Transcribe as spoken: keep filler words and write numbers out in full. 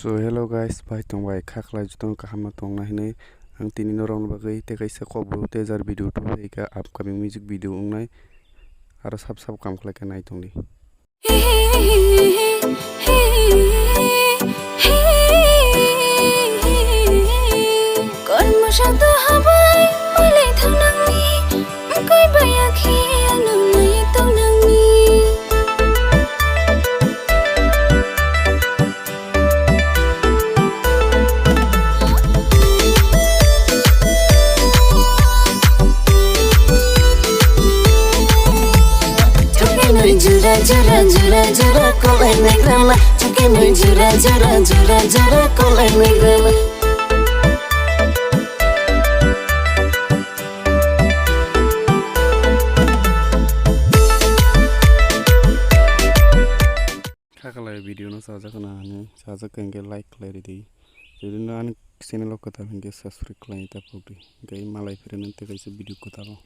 So hello guys, bai tong bai, kha khlai jotono kaham no tong na hinwi ang tini norok ni bagwi tei kaisa kokborok teaser video tubui kha, upcoming music video wngnai, aro sab sab kam khlai khe nai tong di. Kormo sado habai malai thangnangni, wngkoi baya khe ano nai tongnangni. Chukinui jura jura jura jura kolai nai grala. Chukinui jura jura jura jura kolai nai grala. Kha khlai video no chajak na hinwi chajak khe like khlai ridi. Jodi no ani channel o kwtal hinkhe subscribe khlai ta pokdi. Hinkhe malai phirino tei kaisa video kwtal o.